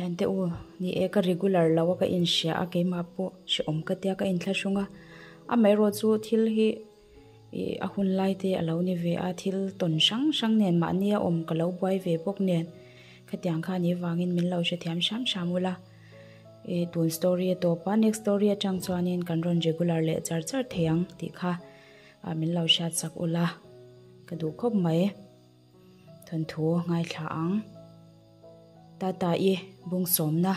Thiante u, ni e ka regular lo a ka inhria a keimah pawh hrehawm ka tia ka inthlahrung a, amaherawh chu thil hi ih a hun lai te a lo ni ve a, thil tawn hrang hrang nen mahni a awm ka lo buai ve bawk nen khatiang kha ni vangin min lo hrethiam hram hram ula ih tun story a tawp a next story atang chuanin kan rawn regular leh char char thei ang tih kha min lo hriat sak ula ka duh khawp mai. Thawnthu ngaithla ang. Tata i bung sawmna.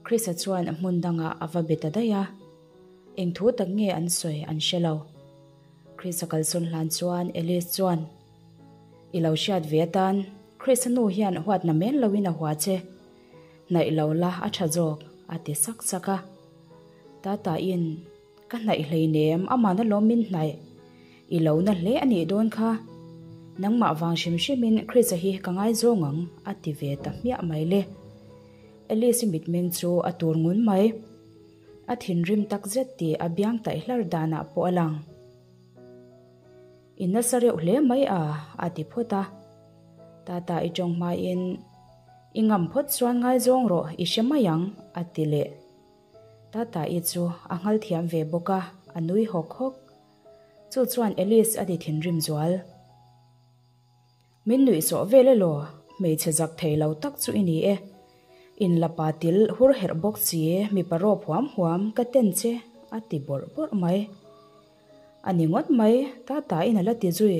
Krista chuan a hmun dangah a va be ta daih a. Eng thu tak nge an sawi an hre lo. Krista kalsawn hlan chuan Alice chuan, I lo hriat ve atan Krista nu hian huatna men loin a hua che. Hnaih lo la a tha zawk, a ti sak sak a. Tata in. Ka hnaih hleinem, amah na lawm min hnaih. I lo na hle a nih dawn kha. Nangmah vang hrim hrimin Chris-a hi ka ngaizawng ang, a ti ve ta hmiah mai le. Alice-i mitmeng chu a tur ngun mai. A thinrim tak zet tih a biang taih hlar danah pawh a lang. I nasa reuh hle mai a, a ti phawt a. Tata i tawng hmain, I ngam phawt chuan ngaizawng rawh, i hre mai ang, a ti leh. Tata-i chu a nghal thiam ve bawk a, a nui hawk hawk. Chu chuan Alice a ti thinrim zual. Min nuih sawh vel elaw, hmeichhe zak thei lo tak chu i ni e. In lapa til hur herh bawk si, mipa rawp huam huam ka ten che, a ti bawrh bawrh mai. A ni ngawt mai, Tata-in a la ti zui.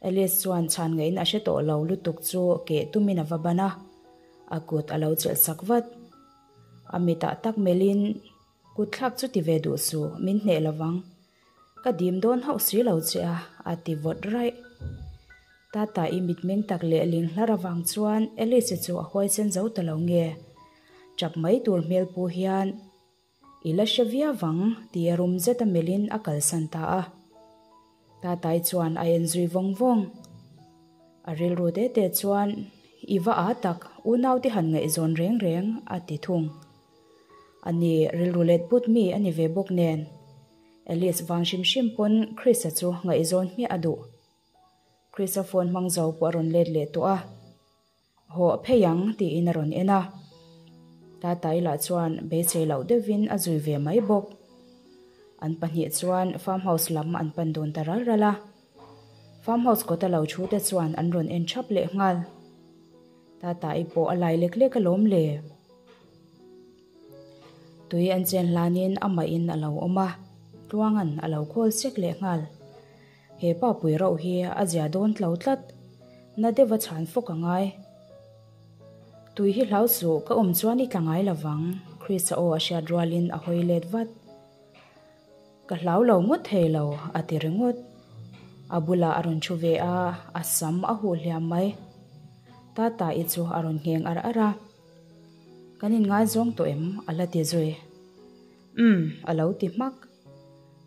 Alice chuan chhan ngaihna a hre tawh lo lutuk chu keh tumin a va ban a, a kut a lo chelh sak vat. A mitah tak melhin, Kut thlak chu ti ve duh suh, min hneh lovang. Ka dim dawn hauh si lo che a, a ti vawt raih. Tata i mitmeng tak leh ling hlar avang chuan Alice chu a huaisen zo ta lo nge. Chap mai tur hmel pu hian. I la hre viau vang, tia rum zeta melhin a kalsan ta a. Tatai chuan a en zui vawng vawng. A rilru te te chuan, I va â tak, unaute han ngaihzawn reng reng, a ti thung. Ani rilru let but mi a ni ve bawk nen. Alice vang hrim hrim pawn Chris-a chu ngaihzawn hmiah a duh. Chris-a phone hmang zo pawh a rawn let leh tawh a. Haw phei ang tiin a rawn en a. Tatai lah chuan beisei loh deuhin a zui ve mai bawk. An pahnih chuan farm house lam an pan dun ta ral ral a. Farm house kawta lo thu te chuan an rawn en thap leh nghal. Tatai pawh a lai lek lek alawm le. Tui an chen hlanin amahin a lo awm a, Tluanga'n a lo khawl sek leh nghal. He pa pui rauh hi a zia dawn tlo tlat, na deuh a chhan fawk a ngai. Tui hi hlau suh, ka awm chuan i tla ngai lovang, Chris-a aw a hriat rualin a hawi let vat. Ka hlau lo ngawt thei lo, a ti ringawt. A bulah a rawn thu ve a, a sam a huh hliam mai. Tata-i chu a rawn ngheng ar ar a. Kan inngaizawng tawh em? a la ti zui. Umm, a lo ti hmak.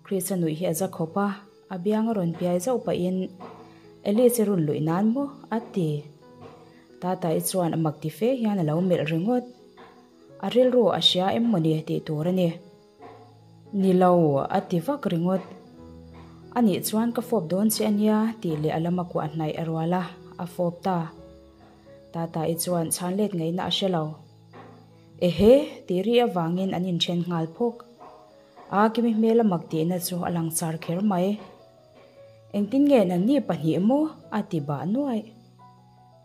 Chris-a nuih hi a za khawp a, a biang a rawn piai zauh pahin, Alice-i rawn luih nan maw? a ti. Tata-i chuan a mak ti fe hian a lo melh ringawt. A rilru a hria em mawni tih tur a ni. Ni lo, a ti vak ringawt. A nih chuan ka fawp dawn che a nia tih leh a lama kuah hnaih a rual a, a fawp ta. Tata-i chuan chhan let ngaihna a hre lo. Ehe! tih ri avangin an inthen nghal phawk. A Kimi hmel a mak tihna chu a lang char kher mai. Engtin nge nangni pahnih maw? a ti bah nuaih.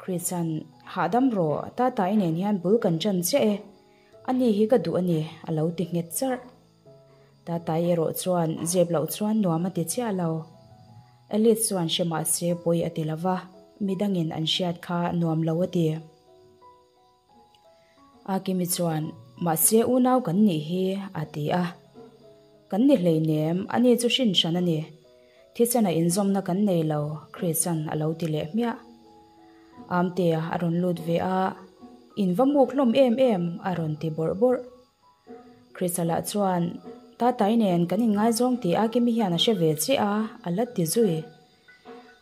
Chris-a'n, Hahdam rawh, Tata-i nen hian bul kan ṭan chiah e. Ani hi ka duh a ni, a lo ti nghet charh. Tata-i erawh chuan zep loh chuan nuam a ti chiah lo. Alice chuan hre mah se pawi a ti lo va, midangin an hriat kha nuam lo a ti. Akimi chuan, Mahse unau kan nih hi, a ti a. Kan ni hleinem, ani chu hrin hran a ni. Thisen a inzawmna kan nei lo, Chris-a'n a lo ti leh hmiah. Amtea a rawn lut ve a, In va muk hlawm em em, a rawn ti bawrh bawrh. Chris-a lah chuan, Tatai nen kan inngaizawng tih Akimi hian a hre ve chiah a, a la ti zui.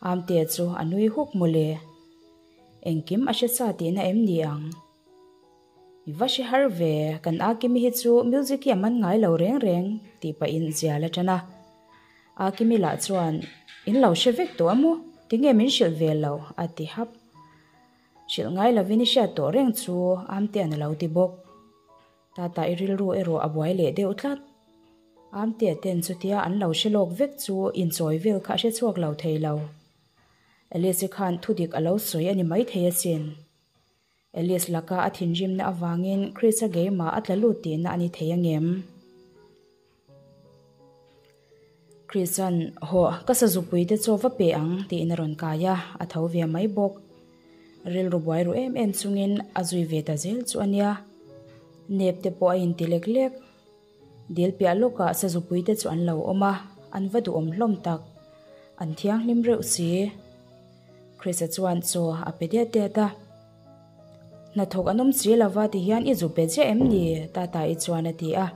Amtea chu a nui huk mawle. Engkim a hre sa tihna em ni ang? I va hre har ve, kan Akimi hi chu music hi a man ngai lo reng reng tih pahin zial a tan a. Akimi lah chuan, In lo hre vek tawh a maw? Tinge min hrilh ve lo? a ti hap. Hrilh ngai lovin i hriat tawh reng chu Amtea'n a lo ti bawk. Tata i rilru erawh a buai leh deuh tlat. Amtea ten chutia an lo hre lawk vek chu inchawi vel kha a hre chhuak lo thei lo. Alice-i khan thudik a lo sawi a ni maithei asin. Alice laka a thinrimna avangin Chris-a geimah a tla lut tihna a ni thei angem? Chris-a'n, Hawh, ka sazupui te chaw va pe ang, tiin a rawn kai a, a tho ve mai bawk. Rilru buai ru em em chungin a zui ve ta zel chu a nia. Nep te pawh a inti lek lek. Dil piah lawkah sazupui te chu an lo awm a, an va duhawm hlawm tak. An thianghlim reuh si. Chris-a chuan chaw a pe diat diat a. Hnathawk an awm si lova ti hian i zu pe chiah em ni? Tata-i chuan a ti a.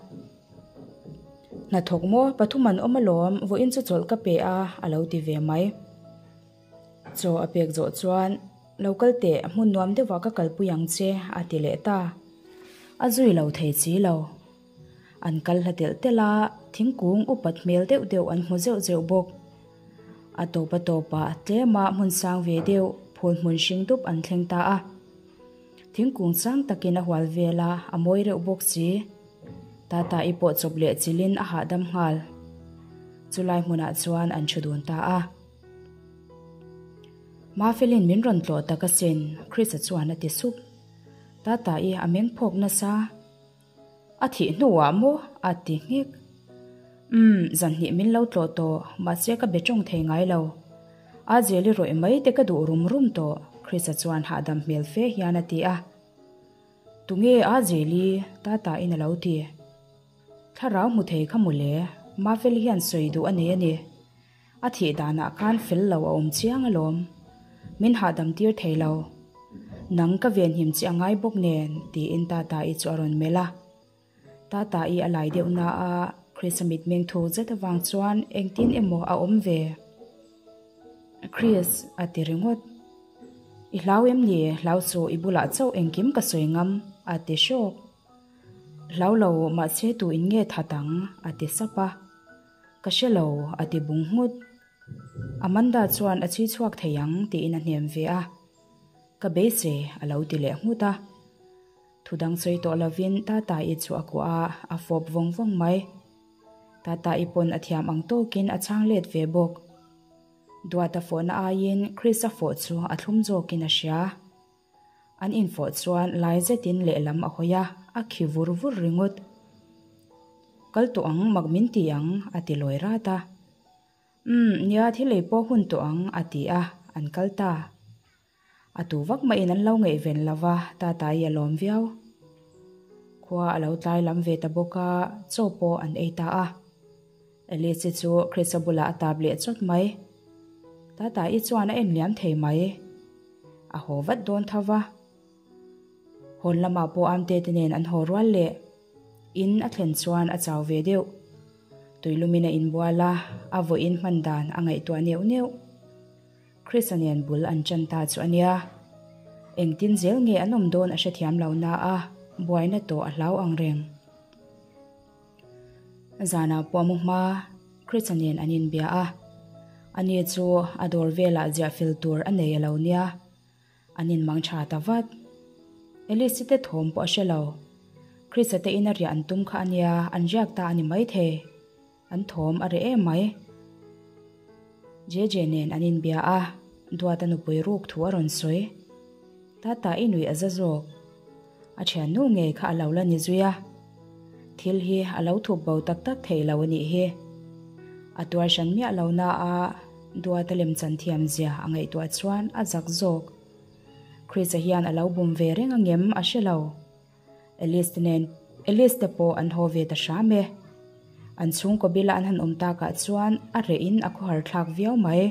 Hnathawk maw? Pathum an awm alawm, vawiin chu chawlh ka pe a, a lo ti ve mai. Chaw a pek zawh chuan, Lo kal teh, hmun nuam deuhah ka kalpui ang che, a ti leh ta. A zui lo thei si lo. An kal hla telh telh a, thingkung upat hmel deuh deuh an hmu zeuh zeuh bawk. A tawp a tawpah tlema hmun sang ve deuh phul hmun hring dup an thleng ta a. Thingkung sang takin a hual vel a, a mawi reuh bawk si. Tata-i pawh chawp leh chilhin a hahdam nghal. Chulai hmunah chuan an thu dun ta a. Mafelin min rawn tlawh tak asin, Chris-a chuan a ti sup. Tata-i a meng phawk nasa. A thih hnuah maw? a ti nghek. Umm, zanhnih min lo tlawh tawh, mahse ka be tawng thei ngai lo. A jeli rawih mai te ka duh rum rum tawh, Chris-a chuan hahdam hmel fe hian a ti a. Tunge a jeli? Tata-in a lo ti. Thlarau hmu thei kha mawle, Mafeli hian sawi duh a nei a ni. A thih danah khan fel lo a awm chiang alawm. Min hahdam tir thei lo. Nang ka venhim chi a ngai bawk nen, tiin Tata-i chu a rawn melh a. Tata-i a lai deuh na a, Chris-a mitmeng thu zet avang chuan engtin emaw a awm ve. Chris, a ti ringawt. I hlau em ni? Hlau chu i bulah chauh engkim ka sawi ngam, a ti hrawk. Hlau lo, mahse tu in nge that ang? a ti sap a. Ka hre lo, a ti bung nghut. Amanda chuan a chhui chhuak thei ang tiin a hnem ve a. Ka beisei, a lo ti leh nghut a. Thudang sawi tawh lovin Tata-i chu a kuah a, a fawp vawng vawng mai. Tata-i pawn a thiam ang tawkin a chhang let ve bawk. Duata fawhna aiin Chris-a fawh chu a thlum zawkin a hria. An infawh chuan lai zetin lehlam a hawi a, a khi vur vur ringawt. Kal tawh ang, mak min ti ang, a ti lawi rat a. Umm, nia thil ei pawh hun tawh ang, a ti a, an kal ta. A tu vak mahin an lo ngaihven lo va, Tatai a lawm viau. Khua a lo tlai lam ve ta bawk a, chaw pawh an ei ta a. Alice chu Chris-a bulah a tap leh chawt mai. Tata-i chuan a en liam thei mai. A haw vat dawn tho va. Hawn lamah pawh Amte te nen an haw rual leh. In a thlen chuan a chau ve deuh. Tuilumin a inbual a, a vawiin hman dan a ngaihtuah neuh neuh. Chris-a nen bul an chan ta chu a nia. Engtin zel nge an awm dawn a hrethiam lo na a, buaina tawh a hlau ang reng. Zanah pawh a mu hma, Chris-a nen an inbia a. Ani chu a dawr velah ziah fel tur a nei a lo nia. An inmang tha ta vat. Alice-i te thawm pawh a hre lo. Chris-a te ina riah an tum kha a nia, an riak ta a ni maithei. An thawm a reh em mai. JJ nen an inbia a, Duata nupui ruk thu a rawn sawi. Tata i nuih a za zawk. A thiannu ngei kha a lo la ni zui a. Thil hi a lo thup bo tak tak thei lo a nih hi. A tuar hran miah lo na a, Duata lemchan thiam zia a ngaihtuah chuan a zak zawk. Chris-a hian a lo bum ve reng angem a hre lo. Alice te nen Alice te pawh an haw ve ta hram e. An chhungkaw bila an han awm takah chuan a reh in a khawhar thlak viau mai.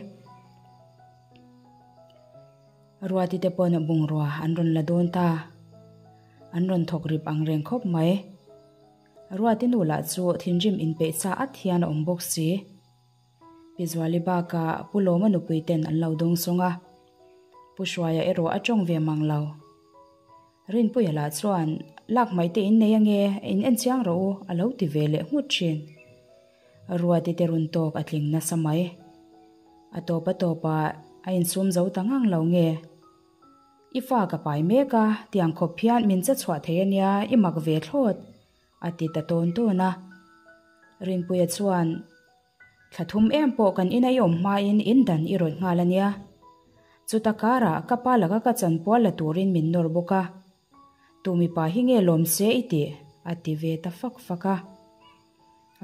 Ruati te pawn bungrua an rawn la dawn ta. An rawn thawk rip ang reng khawp mai. Ruati nu lah chu thinrim inpeih sa at hian a awm bawk si. Pi Zuali bakah Pu Lawma nupui ten an lo dawng sawng a. Pu Hruaia erawh a tawng ve mang lo. Rinpuia lah chuan, Lak hmaih te in nei ange, in en chiang rawh u, a lo ti ve leh nghut thin. Ruati te run tawk a tling nasa mai. A tawp a tawpah a insum zo ta ngang lo nge? I fa ka pai mek a, tiang khawp hian min che chhuah thei ania, i mak ve thlawt, a ti ta tawn tawn a. Rinpuia chuan, Thla thum em pawh kan ina i awm hmain in dan i rawt nghal ania. Chuta karah ka pa laka ka chanpual la turin min nawr bawk a. Tu mipa hi nge lawm se i tih? a ti ve ta fak fak a.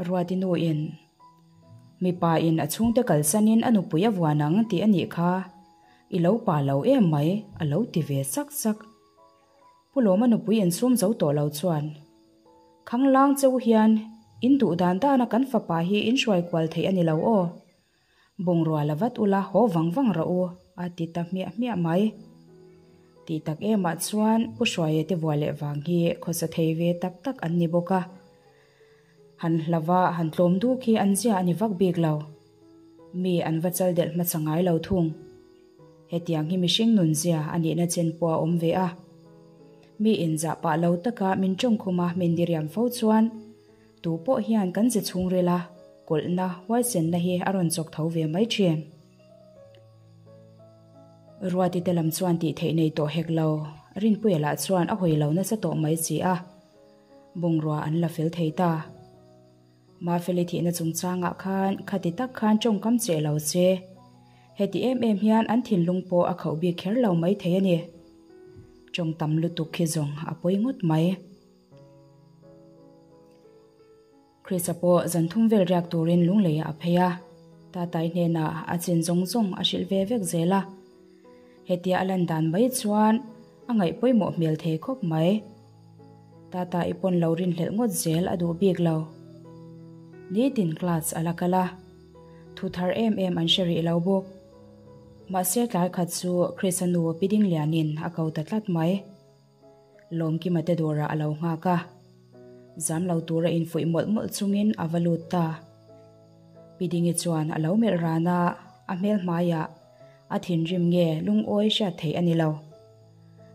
Ruati nuin, Mipa in a chhungte kalsanin a nupui a vuan ang tih a nih kha, i lo pa lo em mai, a lo ti ve sak sak. Pu Lawma nupui insum zo tawh lo chuan, Khanglang cheu hian in duh dan dana kan fapa hi in hruai kual theih a ni lo aw. Bungrua la vat ula haw vang vang rawh u, a ti ta hmiah hmiah mai. Tih tak emah chuan Pu Hruaia te vua leh vang hi khawsa thei ve tak tak an ni bawk a. Han hlava han tlawm duk hi an zia a ni vak bik lo. Mi an va chal delh hmasa ngai lo thung. Hetiang hi mihring nun zia a nihna chen pawh a awm ve a. Mi inzah pah lo taka min tawngkhum a min diriam fo chuan tu pawh hian kan ze chhungril a kawlhna huaisenna hi a rawn chawk tho ve mai thin. Ruati te lam chuan tih theih nei tawh hek lo, Rinpuia lah chuan a hawi lo nasa tawh mai si a. Bungrua an la fel thei ta. Mafeli thihna chungchangah khan khati tak khan tawngkam cheh lo se, heti em em hian an thinlung pawh a khauh bik kher lo mai thei a ni. Tawng tam lutuk khi zawng a pawi ngawt mai. Krista pawh zan thum vel riak turin lungleiah a phei a, Tatai hnenah a chin zawng zawng a hrilh ve vek zel a. Hetia a lan dan mai chuan a ngaih pawimawh hmel thei khawp mai. Tata i pawn lo rinhlelh ngawt zel a duh bik lo. Nitin class a la kal a, thu thar em em an hre rih lo bawk. Mahse tlai khat chu Chris-a nu Pi Dinglianin a ko ta tlat mai. Lawmkima te dawrah a lo nghak a, zam lo tura infuih mawlh mawlh chungin a va lut ta. Pi Dingi chuan a lo melh ran a, a hmel hmaiah a thinrim nge lungawi hriat theih a ni lo.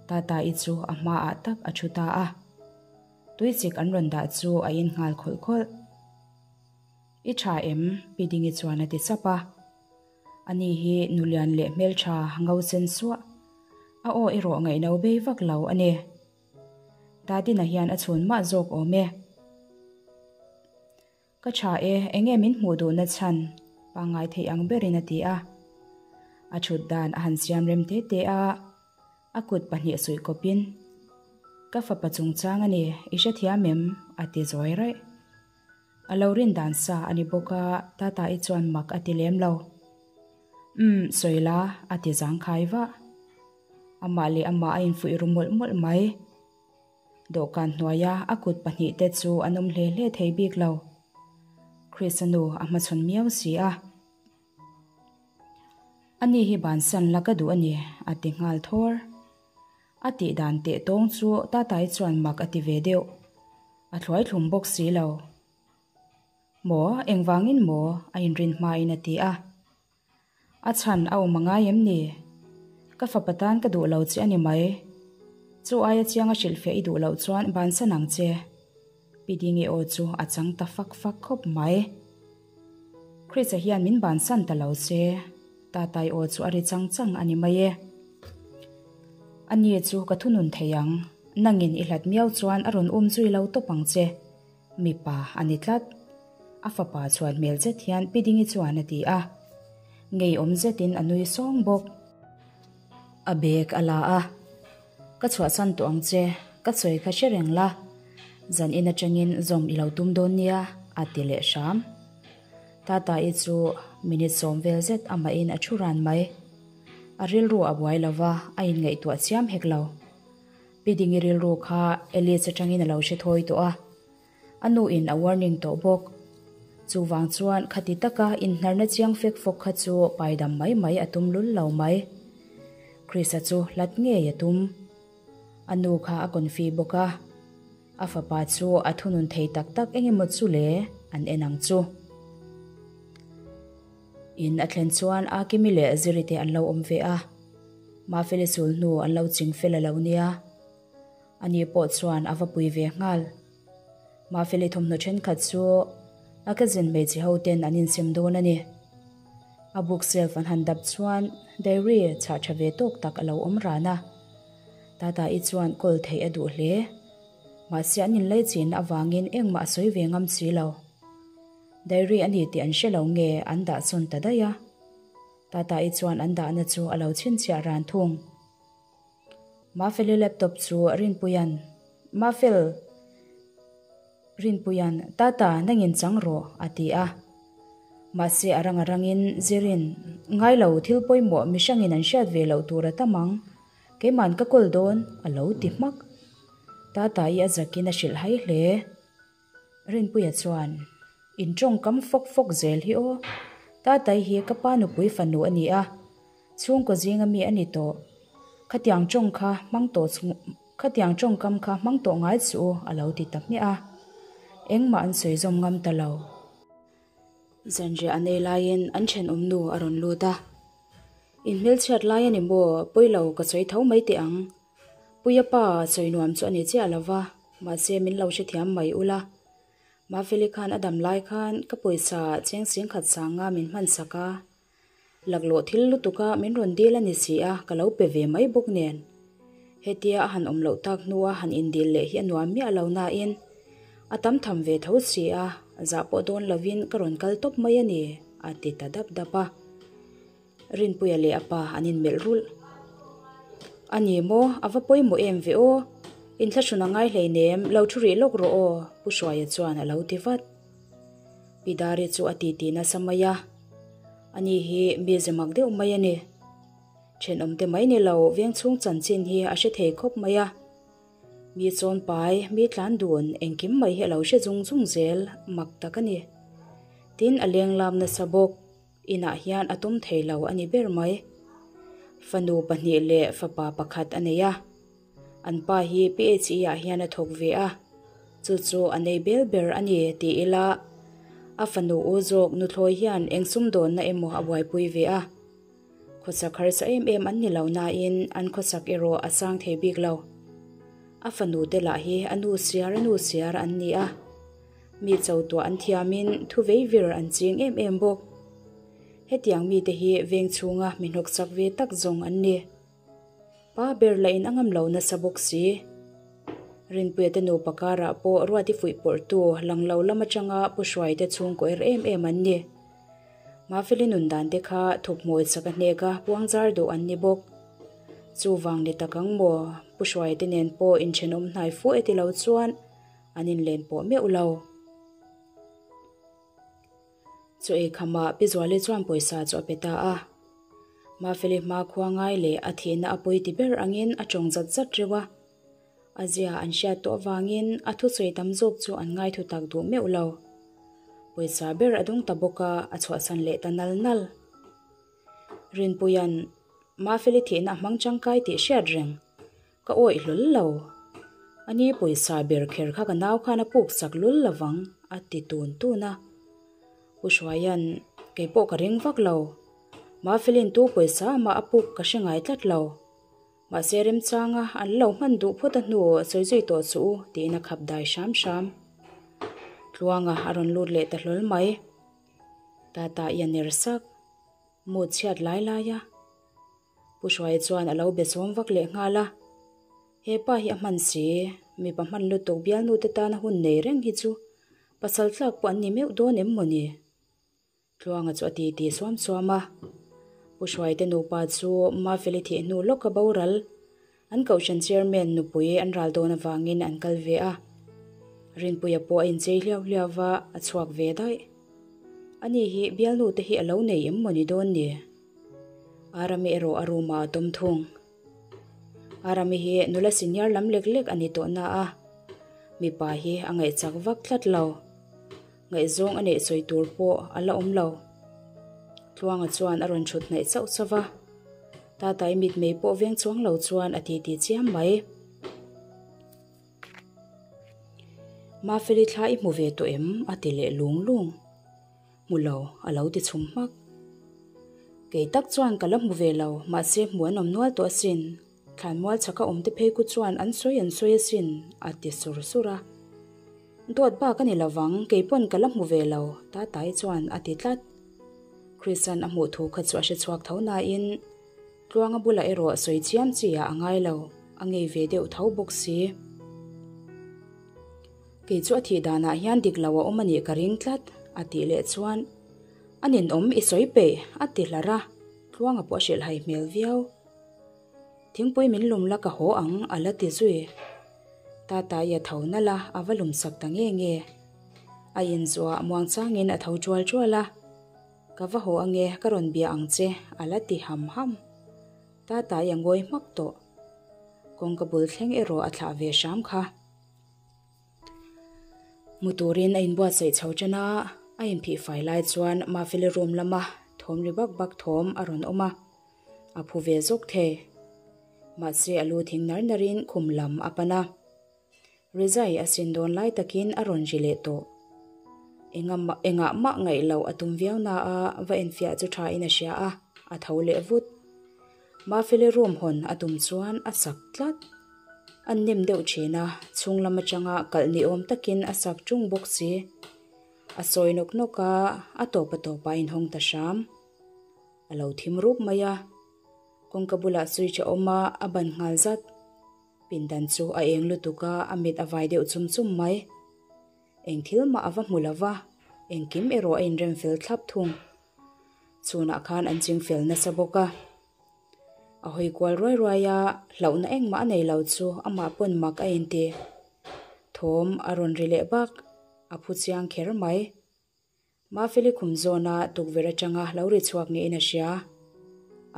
Tata-i chu a hmaah tak a thu ta a, tuichik an rawn dah chu a in nghal khawlh khawlh. I tha em? Pi Dingi chuan a ti sap a. Ani hi nulian leh hmeltha ngo sen suah, a aw erawh ngaihno bei vak lo a ni. Dadina hian a chhun mah zawk awm e. Ka tha e, enge min hmuh duhna chhan? Pangngai theih ang berin a ti a. A thut dan a han siam rem te te a, a kut pahnih suih kawpin, Ka fapa chungchang a ni, i hrethiam em? a ti zawi raih. A lo rin dan sa a ni bawk a, Tata-i chuan mak a ti lem lo. Umm, sawi la, a ti zangkhai vah. Amah leh amah a infuih ru mawlh mawlh mai. Dawhkan hnuaia a kut pahnihte chu an awm hle hle thei bik lo. Chris-a nu a hmachhawn miau si a. Ani hi bansan la ka duh a ni, a ti nghal thawr. A tih dan teh tawng chu Tatai chuan mak a ti ve deuh. A thluai thlum bawk si lo. Maw, engvangin maw? a inrin hmain a ti a. A chhan a awm a ngai em ni? Ka fapa tan ka duh lo che a ni mai. Chu aia chianga hrilhfiah i duh loh chuan bansan ang che. Pi Dingi aw chu a chang ta fak fak khawp mai. Chris-a hian min bansan ta lo che. Tatai aw chu a ri chang chang a ni mai e. Ani chu ka thunun thei ang. Nangin i hlat miau chuan a rawn um zui lo tawp ang che. Mipa a ni tlat. A fapa chuan hmel zet hian Pi Dingi chuan a ti a. Ngeiawm zetin a nui sawng bawk. A bag a la a, Ka chhuahsan tawh ang che, ka sawi kha hre reng la, zan in atangin zawm i lo tum dawn nia, a ti leh hram. Tata-i chu minute sawm vel zet amahin a thu ran mai. A rilru a buai lo va, a inngaihtuah chiam hek lo. Pi Dingi rilru kha Alice atangin a lo hre thawi tawh a, a nu in a warning tawh bawk. Chuvang chuan khati taka inhnarna chiang fek fawk kha chu paidam mai mai a tum lul lo mai. Chris-a chu hlat ngei a tum. A nu kha a confi bawk a, a fapa chu a thunun thei tak tak engemaw chu le an en ang chu. In a thlen chuan Akimi leh Ziri te an lo awm ve a, Mafeli sul hnu an lo ching fel a lo nia. Ani pawh chuan a va pui ve nghal. Mafeli thawmhnaw thenkhat chu a cousin hmeichhe ho ten an insem dawn a ni. A book shelf an han dap chuan diary chhah tha ve tawk tak a lo awm ran a. Tata-i chuan kawl theih a duh hle. Mahse an inlaichinna avangin engmah a sawi ve ngam si lo. Diary a ni tih an hre lo nge an dah sawn ta daih a. Tata-i chuan an dahna chu a lo chhinchhiah ran thung. Mafeli laptop chu Rinpuia'n, Mafel! Rinpuia'n, Tata, nangin chang rawh, a ti a. Mahse a rang a rangin Zirin, Ngai lo, thil pawimawh mihrangin an hriat ve loh tur a tam ang. Keima'n ka kawl dawn, a lo ti hmak. Tata-i a zakin a hrilh hai hle. Rinpuia chuan, In tawngkam fawk fawk zel hi aw. Tatai hi ka pa nupui fanu a ni a, chhungkaw zinga mi a ni tawh. Khatiang tawng kha hmang tawh khatiang tawngkam kha hmang tawh ngai suh u, a lo ti ta hmiah a. Engmah an sawi zawm ngam ta lo. Zanriah a nei laiin an thenawm nu a rawn lut a. In hmelchhiat lai a ni maw? Pawilo ka sawi tho mai teh ang. Puia pa sawi nuam chu a ni chiah lo va, mahse min lo hrethiam mai ula. Mafeli khan a dam lai khan ka pawisa cheng singkhat sanga min hman sak a, laklawh thil lutuk a min rawn dil a ni si a, ka lo pe ve mai bawk nen. Hetia a han awm loh tak hnua han indil leh hi a nuam miah lo nain a tam tham ve tho si a, zah pawh dawn lovin ka rawn kal tawp mai a ni, a ti ta dap dap a. Rinpuia leh a pa an inmelh rulh. A ni maw, a va pawimawh em ve aw. Inthlahrun a ngai hleinem, lo thu rih lawk rawh aw, Pu Hruaia chuan a lo ti vat. Pi Dari chu a titi nasa mai a, ani hi mi ze mak deuh mai a ni. Thenawmte mai ni lo, vengchhung chanchin hi a hre thei khawp mai a. Mi chawnpai, mi tlan dun, engkim mai hi a lo hre zung zung zel, mak tak a ni. Tin, a lenglam nasa bawk. Inah hian a tum thei lo a ni ber mai. Fanu pahnih leh fapa pakhat a nei a. An pa hi PHE ah hian a thawk ve a, chu chu a nei bel ber a ni ti ila a fanu u zawk nuthlawi hian eng sumdawnna emaw a buaipui ve a. Khawsak harsa em em an ni lo nain an khawsak erawh a sang thei bik lo. A fanu te lah hi a nu siar a nu siar an ni a. Mi cho tuah an thiamin thu vei vir an ching em em bawk. Hetiang mite hi veng chhunga mi hnawksak ve tak zawng an ni. Pa ber lah in a ngam lo nasa bawk si. Rinpuia te nupa karah pawh Ruati fuih pawrhtu lang lo lam atanga Pu Hruai te chhungkaw er em em an ni. Mafeli nun dan te kha thup hmawi chak a hnek a puang zar duh an ni bawk. Chuvang ni tak ang maw Pu Hruai te nen pawh inthenawm hnai fuh e ti lo chuan an inlen pawh meuh lo. Chaw ei khamah Pi Zuali chuan pawisa chu a pe ta a. Mafeli hma khua ngai leh a thihna a pawi ti ber angin a tawng zat zat reuh a. A zia an hriat tawh avangin a thusawi tam zawk chu an ngaithu tak duh meuh lo. Pawisa ber a dawng ta bawk a, a chhuahsan leh ta nal nal. Rinpuia'n Mafeli thihna a hmang tangkai tih hriat reng. Ka awih hlawl lo. A ni pawisa ber kher kha ka nau khan a puk sak lul lovang, a ti tun tun a. Pu Hruaia'n, Kei pawh ka ring vak lo. Mafelin tu pawisa amah a puk ka hre ngai tlat lo. Mahse remchanga an lo hman duh phawt a hnu sawi zui tawh suh u, tiin a khap dai hram hram. Tluanga a rawn lut leh ta hlawl mai. Tata i a ner sak. Mood chhiat lai lai a. Pu Hruaia chuan a lo be sawm vak leh nghal a, He pa hi a hman si, mipa hman lutuk bialnu te tana hun nei reng hi chu pasal tlak pawh an ni meuh dawn em maw ni? Tluanga chu a ti ti suam suam a. Pu Hruaite nupa chu Mafeli thih hnu lawka boral, an kohhran chairman nupui an ral dawn avangin an kal ve a. Rinpuia pawh a inchei hliau hliau va, a chhuak ve daih. Ani hi bialnu te hi a lo nei em maw ni dawn ni? Arami erawh a room ah a tawm thung. Arami hi nula senior lam lek lek a ni tawh na a, mipa hi a ngaihchak vak tlat lo. Ngaihzawng a neih sawi tur pawh a la awm lo. Tluanga chuan a rawn thut hnaih chauh chauh va, Tatai mitmei pawh veng chuang lo chuan a titi chiam mai. Mafeli thla i hmu ve tawh em? a ti leh lung lung. Hmu lo, a lo ti chhum hmak. Kei tak chuan ka la hmu ve lo, mahse hmu an awm nual tawh asin. Thlanmual chhaka awmte phei ku chuan an sawi an sawi asin, a ti sur sur a. Dawt bak a ni lovang, kei pawn ka la hmu ve lo, Tatai chuan a ti tlat. Chrisan a hmuh thu kha chu a hre chhuak tho nain Tluanga bulah erawh sawi chiam chi ah a ngai lo, A ngei ve deuh tho bawk si. Kei chu a thih danah hian dik lo a awm a nih ka ring tlat, a tih leh chuan, A ninawm i sawi peih, a ti hlar a, Tluanga pawh a hrilh hai hmel viau. Thingpui min lum la ka haw ang, a la ti zui. Tata i a tho nalh a, a va lum sak ta nge nge. A inzuah muangchangin a tho ṭual ṭual a, Ka va haw ange, ka rawn bia ang che, a la ti ham ham. Tata i a ngawi hmak tawh. Kawngka bul thleng erawh a thlah ve hram kha. Mu turin a inbuatsaih chho ṭan a, a inphih fai lai chuan Mafeli room lama thawm ri bak bak thawm a rawn awm a, a phu ve zawk thei. Mahse a lu thing nar narin khum lam a pan a. Rizai a sin dawn lai takin a rawn ri leh tawh. Engah mah ngaih loh a tum viau na a, va enfiah chu tha in a hria a, a tho leh vut. Mafeli room hawn a tum chuan a sak tlat. A nem deuh thin a, chhung lam atanga kalh ni awm takin a sak tung bawk si. A sawi nawk nawk a, a tawp a tawp a inhawng ta hram. A lo thim rup mai a, kawngka bulah switch a awm a, a ban nghal zat. Pindan chu a eng lutuk a, a mit a vai deuh chum chum mai. Eng thil mah a va hmu lo va, engkim erawh a inrem fel thlap thung. Chhunah khan an ching fel nasa bawk a. A hawi kual ruai ruai a, hlauhna engmah a nei lo chu amah pawn mak a inti. Thawm a rawn ri leh bak, a phu chiang kher mai. Mafeli khum zawna tukverh atanga lo ri chhuak niin a hria.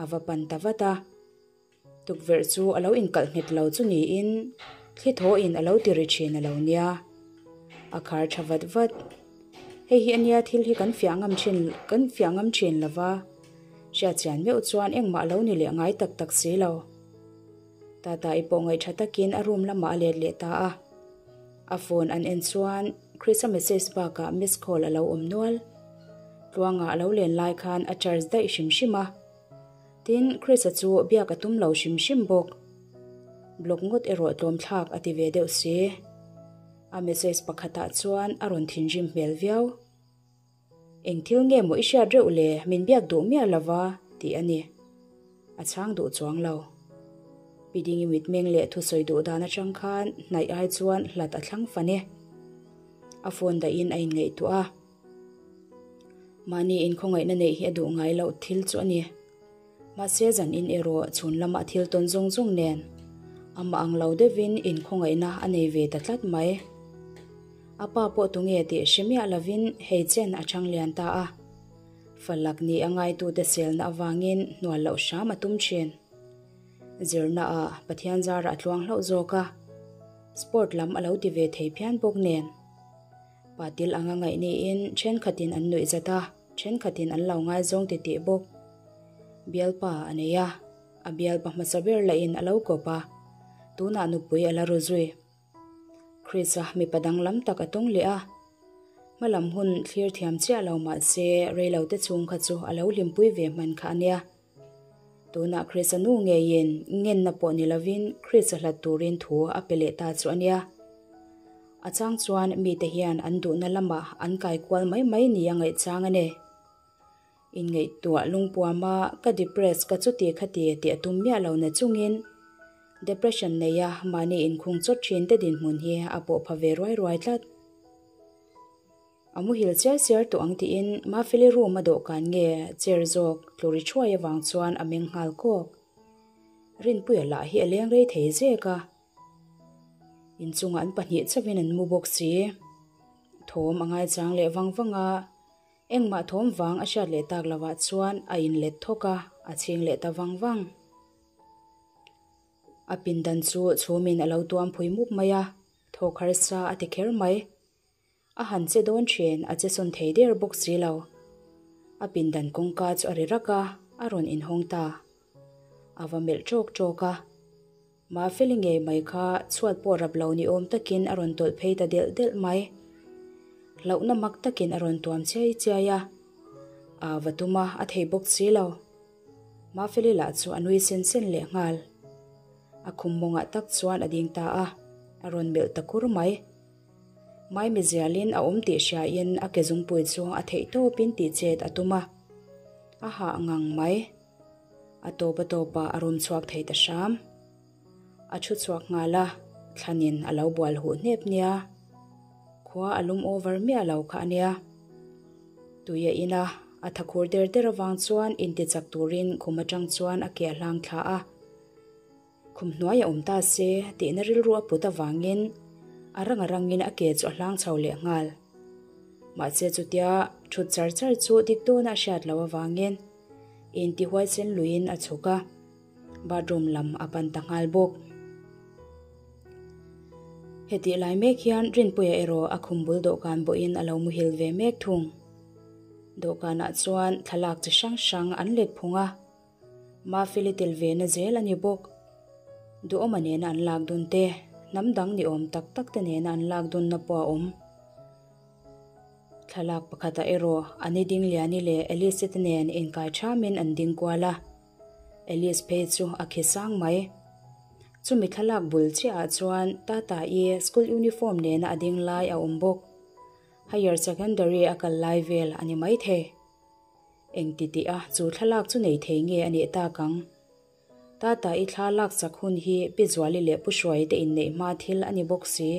A va pan ta vat a. Tukverh chu a lo inkalh nghet lo chu niin thli thawhin a lo ti ri thin a lo nia. A khar tha vat vat. Hei hi ania thil hi kan fiah ngam thin kan fiah ngam thin lo va. Hriatchian meuh chuan engmah a lo ni leh ngai tak tak si lo. Tata i pawh ngaih tha takin a room lamah a let leh ta a. A phone an en chuan Chrisa message bakah miss call a lo awm nual. Tluanga a lo len lai khan a charge daih hrim hrim a. Tin, Chrisa chu biak a tum lo hrim hrim bawk. Block ngawt erawh tlawmthlak a ti ve deuh si. A message pakhatah chuan a rawn thinrim hmel viau. Eng thil nge maw i hriat reuh le, min biak duh miah lova tih a ni. A chhang duh chuang lo. Pi Dingi mitmeng leh thusawi duh dan atang khan hnaih ai chuan hlat a thlang fan e. A phone dahin a inngaihtuah a. Mahni inkhawngaihna neih hi a duh ngai loh thil chu a ni. Mahse zan in erawh chhun lama thil tawn zawng zawng nen amah ang lo deuhin inkhawngaihna a nei ve ta tlat mai. A pa pawh tunge tih hre miah lovin hei chen a chhang lian ta a. Falak ni a ngaitute selna avangin hnual loh hram a tum thin. Zirna ah Pathian zarah a tluang hlauh zawk a, sport lam a lo ti ve thei phian bawk nen. Patil anga ngaih niin thenkhatin an nuih zat a, thenkhatin an lo ngaizawng titih bawk. Bialpa a nei a, a bialpa hmasa ber lahin a lo kawp a, tunah nupui a la ru zui. Chris-a mipa danglam tak a tawng leh a, hmalam hun thlir thiam chiah lo mah se reilote chhung kha chu a lo hlimpui ve hman kha a nia. Tunah Chris-a nu ngeiin ngenna pawh ni lovin Chris-a hlat turin thu a pe leh ta chu a nia. A chang chuan mite hian an duhna lamah an kai kual mai mai nia ngaihchang a ni. Inngaihtuah lungpuama ka depress ka chuti khati tih a tum miah lo na chungin depression neia mahni inkhung chawt thin te dinhmun hi a pawh pha ve ruai ruai tlat. A muhil chiar chiar tawh ang tiin Mafeli room a dawhkan nge chair zawk tluri thuai avang chuan a meng nghal kawk. Rinpuia lah hi a leng rei thei zek a. Inchungah an pahnih chauhin an mu bawk si. Thawm a ngaichang leh vang vang a, engmah thawm vang a hriat leh tak lovah chuan a inlet thawk a, a chhing leh ta vang vang. A pindan chu chhumin a lo tuam phui mup mai a, thawk harsa a ti kher mai. A han che dawn thin, a che sawn thei der bawk si lo. A pindan kawngka chu a ri rak a, a rawn inhawng ta. A va melh ṭawk ṭawk a. Mafeli ngei mai kha chhuat pawh rap lo ni awm takin a rawn tawlh phei ta delh delh mai. Hlauhna mak takin a rawn tuam chiai chiai a. Aa va tum a, a thei bawk si lo. Mafeli lah chu a nui sen sen leh nghal. A khum mawngah tak chuan a ding ta a, a rawn melh ta kur mai. Maimi zialin a awm tih hriain a ke zungpui chu a theih tawpin tih chet a tum a, a hah ngang mai. A tawp a tawpah a rum chhuak thei ta hram. A thu chhuak nghal a, thlanin a lo bual huh hnep nia. Khua a lum over miah lo kha a nia. Tui a in a, a tha khur der der avang chuan intichak turin khum atang chuan a ke a hlang thla a. Khum hnuai a awm ta se tihna rilru a put avangin a rang a rangin a ke chu a hlang chho leh nghal. Mahse chutia thut char char chu dik dawna a hriat loh avangin intihuaisen luiin a chhuk a. Bathroom lam a pan ta nghal bawk. Hetih lai mek hian Rinpuia erawh a khum bul dawhkan bawhin a lo muhil ve mek thung. Dawhkanah chuan thlalak chi hrang hrang an let phung a, Mafeli tel ve na zel a ni bawk. Duhawma nena an lak dun te, hnam dang ni awm tak tak te nena an lak dunna pawh a awm. Thlalak pakhatah erawh Ani Dingliani leh Alice te nen inkai thamin an ding kual a. Alice phei chu a khi sang mai. Chumi thlalak bul chiahah chuan Tata-i school uniform nena a ding lai a awm bawk. Higher Secondary a kal lai vel a ni maithei. Engti tih a chu thlalak chu nei thei nge a nih tak ang? Tata-i thla laksak hun hi Pi Zuali leh Pu Hruai te inneih hma thil a ni bawk si.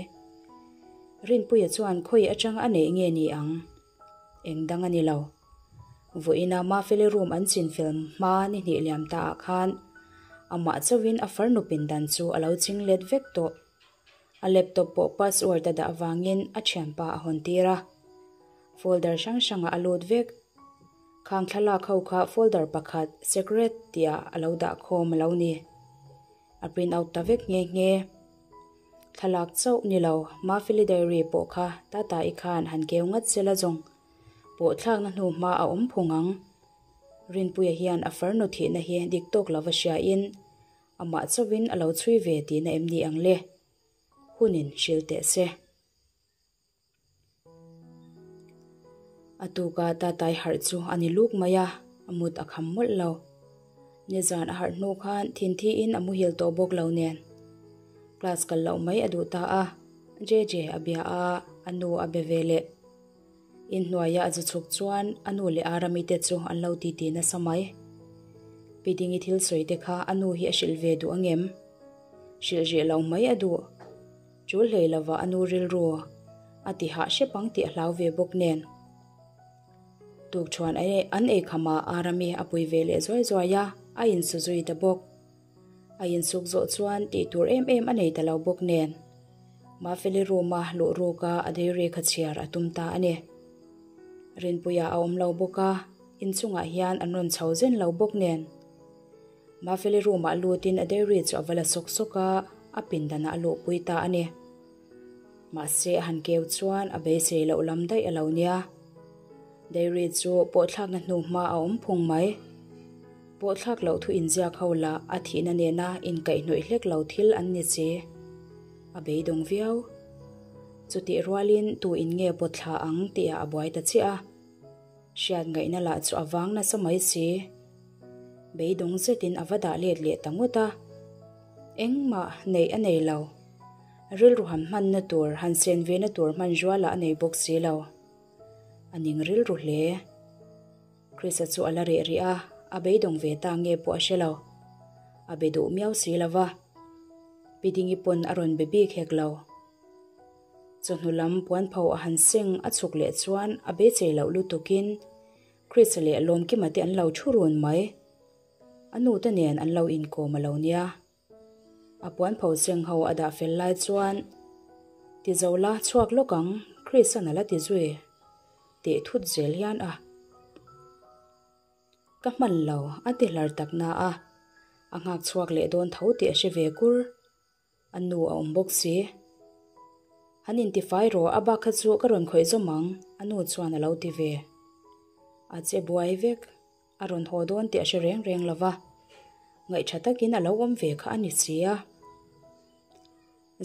Rinpuia chuan khawi atang a neih nge ni ang? Eng dang a ni lo. Vawiina Mafeli room an chinfel hma ni hnih liam ta ah khan amah chauhin a farnu pindan chu a lo ching let vek tawh. A laptop pawh password a dah avangin a thianpa a hawn tir a. Folder hrang hrangah a lut vek. Khang thlalak ho kha folder pakhat secret tihah a lo dah khawm a lo ni. A print out ta vek nghe nghe. Thlalak chauh ni lo, Mafeli diary pawh kha Tata-i khan han keu ngat se la zawng. Pawh thlakna hnu hma a awm phung ang. Rinpuia hian a farnu thihna hi dik tawk lova hriain amah chauhin a lo chhui ve tihna em ni ang le? Hunin hril teh se. A tuka Tatai harh chu a ni luk mai a, a mut a kham mawlh lo. Nizan a harh hnu khan thinthiin a muhil tawh bawk lo nen. Class kal loh mai a duh ta a, JJ a bia a, a nu a be ve leh. Inhnuaia a zu chhuk chuan a nu leh Arami te chu an lo titi nasa mai. Pi Dingi thil sawi te kha a nu hi a hrilh ve duh angem? Hrilh rih loh mai a duh. Chul hlei lova a nu rilru a ti hah hrep ang tih a hlau ve bawk nen. Tukṭhuan an ei khamah Arami a pui ve leh zuai zuai a, a insu zui ta bawk. A insuk zawh chuan tih tur em em a nei ta lo bawk nen. Mafeli room-a luh ruka a diary kha chhiar a tum ta a ni. Rinpuia a awm lo bawk a, inchungah hian an rawn chho zen lo bawk nen. Mafeli room-ah lutin a diary chu a va la sawk sawk a, a pindanah a luhpui ta a ni. Mahse a han keu chuan a beisei loh lam daih a lo nia. Diary chu pawhthlakna hnu hma a awm phung mai. Pawhthlak loh thu inziak ho lah a thihna nena inkaihhnawih hlek lo thil an ni si. A beidawng viau. Chutih rualin tu in nge pawtthla ang tihah a buai ta chiah a. Hriat ngaihna lah chu a vang nasa mai si. Beidawng zetin a va dah let leh ta ngawt a. Engmah neih a nei lo. Rilru han hmanna tur, han sen vena tur hman zualah a nei bawk si lo. A ning rilru hle. Krista chu a la reh rih a, a beidawng ve ta nge pawh a hre lo. A be duh miau si lo va. Pi Dingi pawn a rawn be bik hek lo. Chawhnu lam puanpho a han seng a chhuk leh chuan a beisei loh lutukin Krista leh Lawmkima te an lo thu run mai. A nu te nen an lo inkawm a lo nia. A puanpho seng ho a dah fel lai chuan, Ti zo la, chhuak lawk ang, Chris-a'n a la ti zui tih thut zel hian a. Ka hman lo, a ti hlar tak na a. A nghak chhuak leh dawn tho tih a hre ve kur. A nu a awm bawk si. Han intifai rawh, a bak kha chu ka rawn khawih zawm ang, a nu chuan a lo ti ve. A che buai vek. A rawn haw dawn tih a hre reng reng lo va, ngaihṭha takin a lo awm ve kha a ni si a.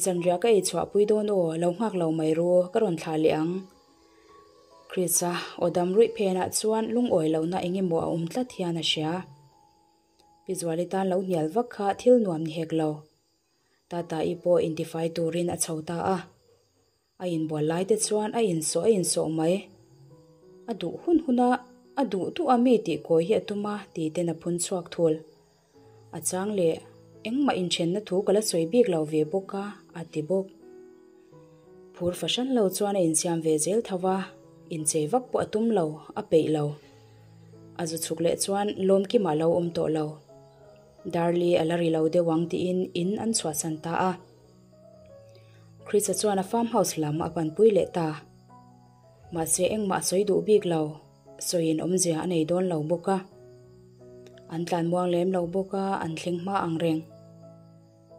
Zanriah ka ei chhuahpui dawn aw, lo nghak lo mai ru, ka rawn thlah leh ang. Chris-a aw dam ruih phenah chuan lungawi lohna eng emaw a awm tlat hian a hria. Pi Zuali tan lo hnial vak kha thil nuam ni hek lo. Tata-i pawh intifai turin a chho ta a. A inbual lai te chuan a insawh a insawh mai. A duh hun hun a, a duh duh a mi tih kawi hi a tum a ti ten a phun chhuak thul. A chang leh. Engmah inthenna thu ka la sawi bik lo ve bawk a, a ti bawk. Phur fahran lo chuan a insiam ve zel tho va, inchei vak pawh a tum lo, a peih lo. A zu chhuk leh chuan Lawmkima lo awm tawh lo. Darli a la ri lo deuh ang tiin in an chhuahsan ta a. Chris-a chuan a farm house lam a panpui leh ta. Mahse engmah a sawi duh bik lo, sawiin awmzia a nei dawn lo bawk a. An tlan muang lem lo bawk a, an thleng hma ang reng.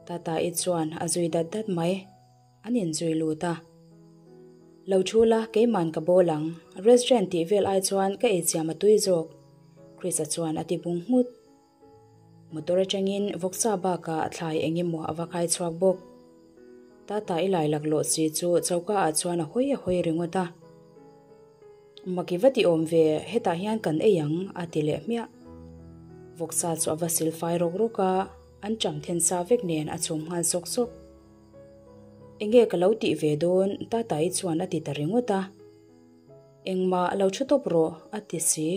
Tata-i chuan a zui dat dat mai. An inzui lut a. Lo thu la, keiman ka bawl ang. Restaurant tih vel ai chuan ka eichiam a tui zawk, Chris-a chuan a ti bung nghut. Motor atangin vawksa bakah thlai eng emaw a va khai chhuak bawk. Tata i lai laklawh si chu choka ah chuan a hawi a hawi ringawt a. Maki va ti awm ve, hetah hian kan ei ang, a ti leh hmiah. Vawksa chu a va sil fai rawk rawk a, an cham then sa vek nen a chhum nghal sawk sawk. Enge ka lo tih ve dawn, Tata-i chuan a ti ta ringawt a. Engmah lo thu tawp rawh, a ti si.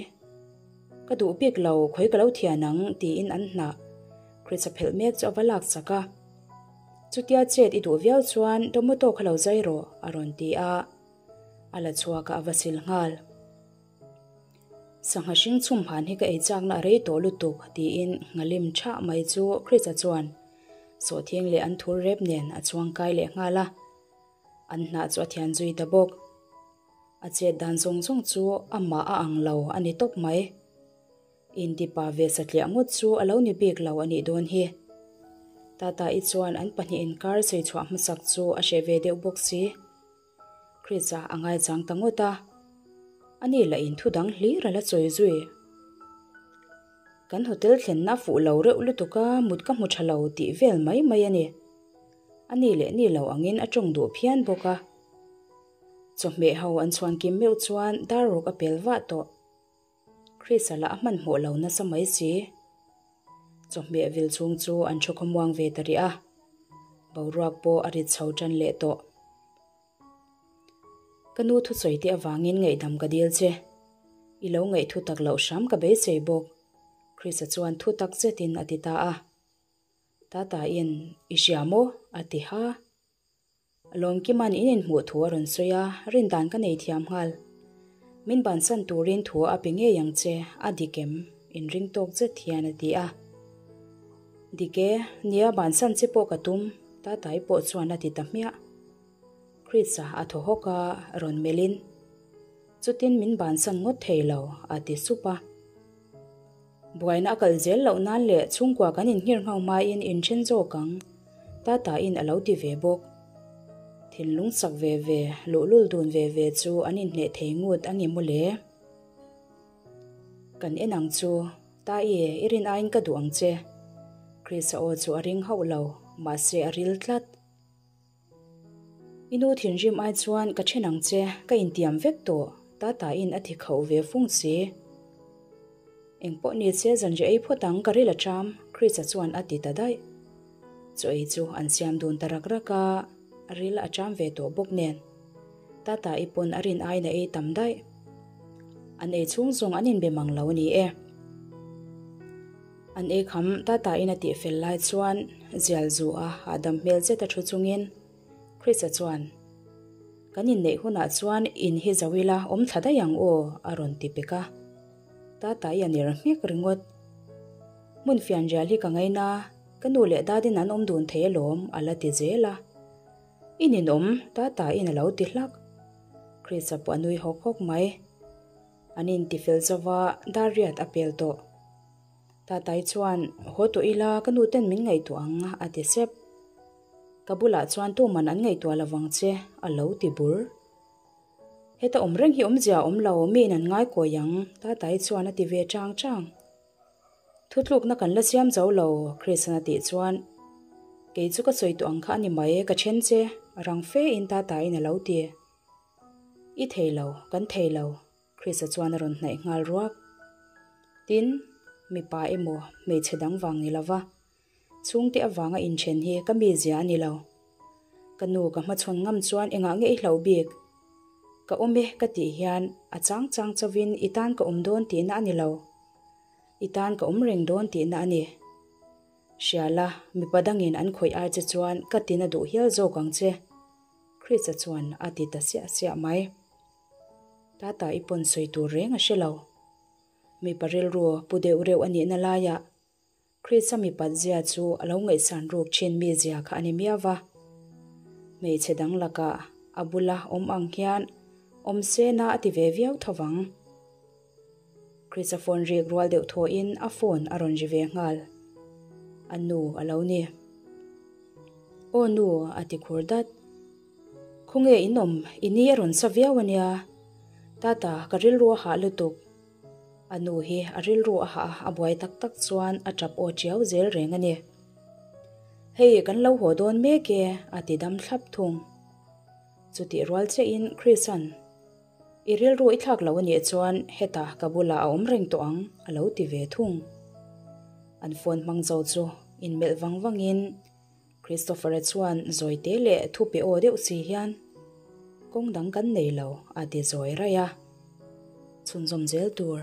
Ka duh bik lo, khawi ka lo thian ang, tiin an hnah. Chris-a phelh mek chu a va lak chak a. Chutia chet i duh viau chuan tomato kha lo zai rawh, a rawn ti a. A la chhuak a, a va sil nghal. Sangha hring chhum han hi ka ei chakna a rei tawh lutuk, tiin nghalim thah mai chu Chris-a chuan sawhthing leh an thur rep nen a chhuang kai leh nghal a. An hnah chu a thian zui ta bawk. A chet dan zawng zawng chu amah a ang lo a ni tawp mai. Intipa ve satliah ngawt chu a lo ni bik lo a nih dawn hi. Tata-i chuan an pahnih inkar sawi chhuah hmasak chu a hreh ve deuh bawk si. Chris-a a ngaichang ta ngawt a, ani lah in thu dang hlir a la chawi zui. Kan hotel thlenna a fuh lo reuh lutuk a, mut ka hmu tha lo tih vel mai mai a ni. A ni leh ni lo angin a tawng duh phian bawk a. Chawhmeh ho an chhuan kim meuh chuan dar ruk a pel vah tawh. Chris-a lah a hmanhmawh lo nasa mai si. Chawhmeh vil chhung chu an thu khawmuang ve ta rih a, boruak pawh a rit chho tan leh tawh. Ka nu thusawi te avangin ngaihdam ka dil che. I lo ngaih thu tak loh hram ka beisei bawk, Chris-a chuan thu tak zetin a ti ta a. Tata-in, I hria maw? a ti ha. Lawmkima'n in inhmuh thu a rawn sawi a, rindan ka nei thiam nghal. Min bansan turin thu a pe ngei ang che, a dik em? Inring tawk zet hian a ti a. Dik e, nia bansan che pawh ka tum, Tatai pawh chuan a ti ta hmiah. Chris-a a thaw hawk a, rawn melhin, Chutin min bansan ngawt thei lo, a ti sup a. Buaina a kal zel loh nan leh chhungkua kan inhngir nghau hmain inthen zawk ang, Tata-in a lo ti ve bawk. Thinlung chak ve ve, luhlul dun ve ve chu an inhneh thei ngut a nge maw le? Kan en ang chu, Taie, i rin aiin ka duh ang che. Chris-a aw chu a ring hauh lo, mahse a ril tlat. I nu thinrim ai chuan ka then ang che, ka intiam vek tawh, Tata-in a ti khauh ve fung si. Engpawh ni che zanri ei phawt ang ka ril a ṭam, Chris-a chuan a ti ta daih. Chaw ei chu an siam dun ta rak rak a, ril a ṭam ve tawh bawk nen. Tata-i pawn a rin aiin a ei tam daih. An ei chhung zawng an inbe mang lo a ni e. An ei kham Tata-in a tih fel lai chuan zial zu a hahdam hmel zet a thu chungin Chris-a chuan, Kan inneih hunah chuan in hi zo ila awm thla daih ang aw a rawn ti pek a. Tata-i a ner nghek ringawt. Hmun fianrial hi ka ngaina, ka nu leh dadin an awm dun thei alawm a la ti zel a. I ninawm, Tata-in a lo ti hlak. Chris-a pawh a nui hawk hawk mai. An intifel zova dar riat a pel tawh. Tatai chuan, Haw tawh ila, ka nu ten min ngaihtuah ang, a ti sep. Ka bulah chuan tuman an ngaihtuah lo vang che, a lo ti bur. Heta awm reng hi awmzia a awm lo, miin an ngai kawi ang, Tatai chuan a ti ve chang chang. Thutlukna kan la siam zo lo, Chris-an a tih chuan, Kei chu ka sawi tawh ang kha a ni mai, ka then che, rang fe in Tataiin a lo ti. I thei lo, kan thei lo, Chris-a chuan a rawn hnaih nghal ruak. Tin, mipa emaw hmeichhe dang vang ni lova, chhungte avanga inthen hi ka mizia a ni lo. Ka nu ka hmachhawn ngam chuan engah nge i hlauh bik? Ka awm e ka tih hian a chang chang chovin i tan ka awm dawn tihna a ni lo. I tan ka awm reng dawn tihna a ni. Hria la, mipa dangin an khawih ai che chuan ka tina duh hial zawk ang che, Chris-a chuan a ti ta siah siah mai. Tata i pawn sawi tur reng a hre lo. Mipa rilru pu deuh reuh a nihna laiah Chris-a mipat zia chu a lo ngaihsan ruk thin mi zia kha a ni miau va. Hmeichhe dang lakah a bula awm ang hian awm sena a ti ve viau tho vang. Chris-a phone rik rual deuh thawhin a phone a rawn ri ve nghal. A nu a lo ni. Aw nu, a ti khur dat. Khawnge in awm? I ni a rawn sa viau a nia. Tata, ka rilru a hah lutuk. A nu hi a rilru a hah a, a buai tak tak chuan a tap aw chiau zel reng a ni. Hei, kan lo haw dawn mek e, a ti dam thlap thung. Chutih rual chiahin Chris-a'n I rilru i thlak lo a nih chuan hetah ka bulah a awm reng tawh ang, a lo ti ve thung. An phone hmang zo chu inmelh vang vangin Christopher-a chuan zawite leh thu pe aw deuh si hian, Kawng dang kan nei lo, a ti zawi raih a. Chhunzawm zel tur.